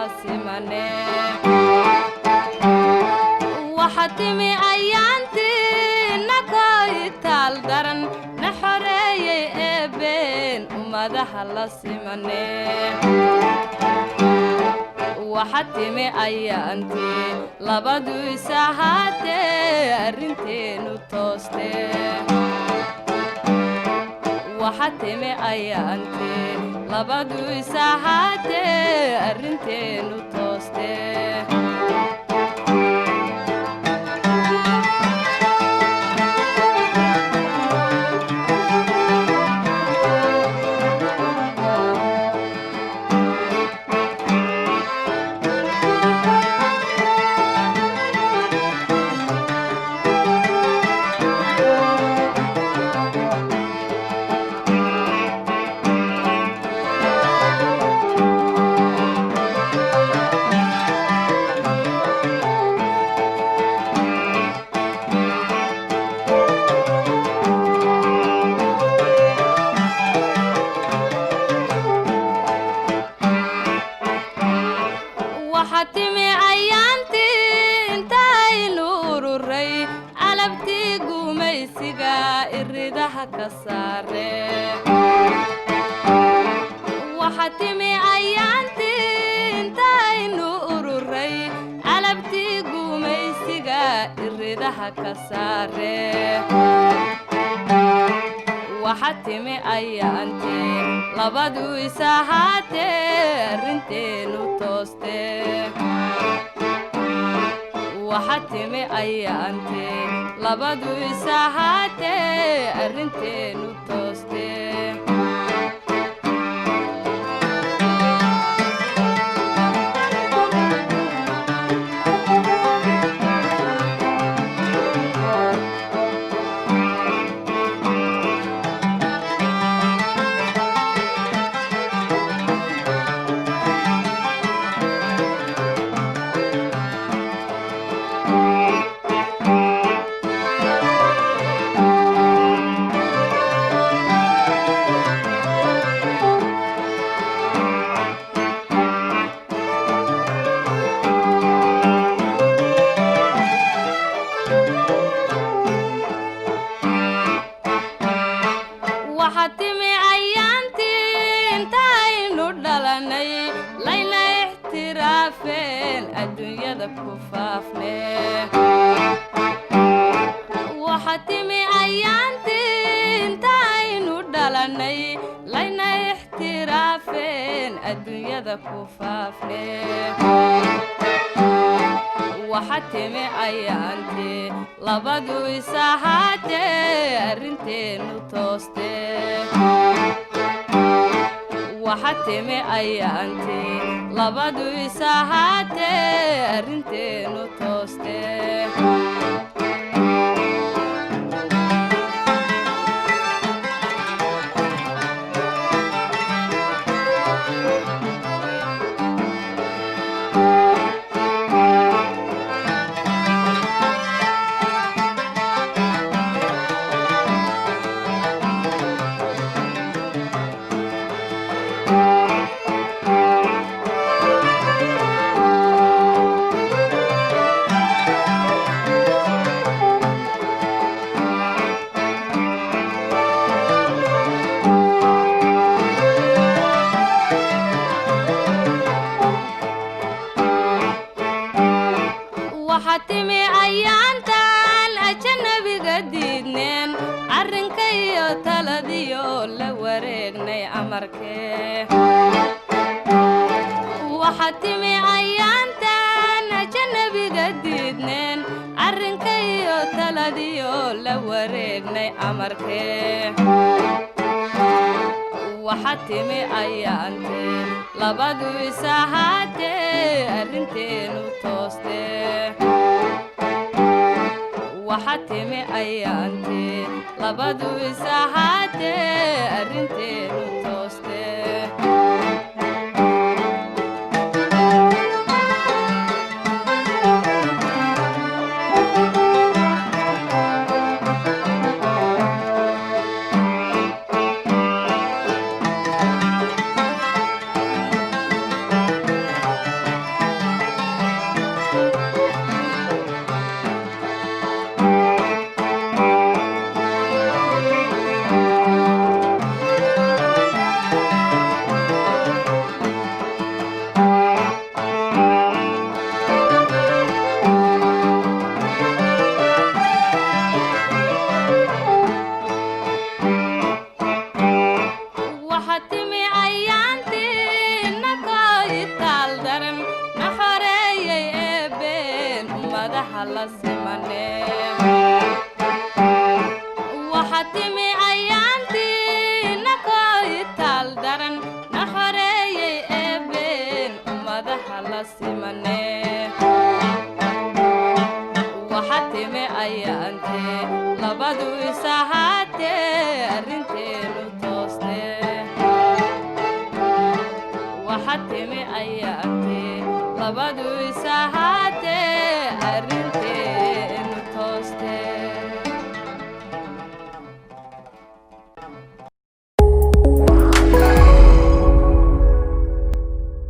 la simane. Waxa timi ayaantii nakoytaal daran na xoreeyey eebeen ummadaha la simane. Waxa timi ayaantii labadu is ahaatee arrinteenu tooste. Waxa timi ayaantii labadu is ahaatee arrinteenu tooste. Waxa timi ayaantii intaynu ururay alabtii gumaysiga iridaha ka saare. Waxa timi ayaantii intaynu ururay alabtii gumaysiga iridaha ka saare. Waxa timi ayaantii labadu is ahaatee arrinteenu tooste. Waxa timi ayaantii labadu is ahaatee arrinteenu tooste. Waxa timi ayaantii intaynu dhalanay layna ixtiraafeen adduunyada ku faafne. Waxa timi ayaantii intaynu dhalanay layna ixtiraafeen adduunyada ku faafne. Waxa timi ayaantii labadu is ahaatee arrinteenu tooste. Waxa timi ayaantii labadu is ahaatee arrinteenu tooste. Waxa timi ayaantan ajanabiga diidneen arrinka iyo taladiyo la wareegnay amarkee. Waxa timi ayaantan ajanabiga diidneen arrinka iyo taladiyo la wareegnay amarkee. Waxa timi ayaantii labadu is ahaatee arrinteenu tooste. Waxa timi ayaantii labadu is ahaatee arrinteenu tooste. simane. Waxa timi ayaantii nakoitaal daran na xoreeyey eebeen ummadaha la simane. Waxa timi ayaantee labadu is ahaatee arrinteenu tooste. Waxa timi ayaantee labadu is ahaatee.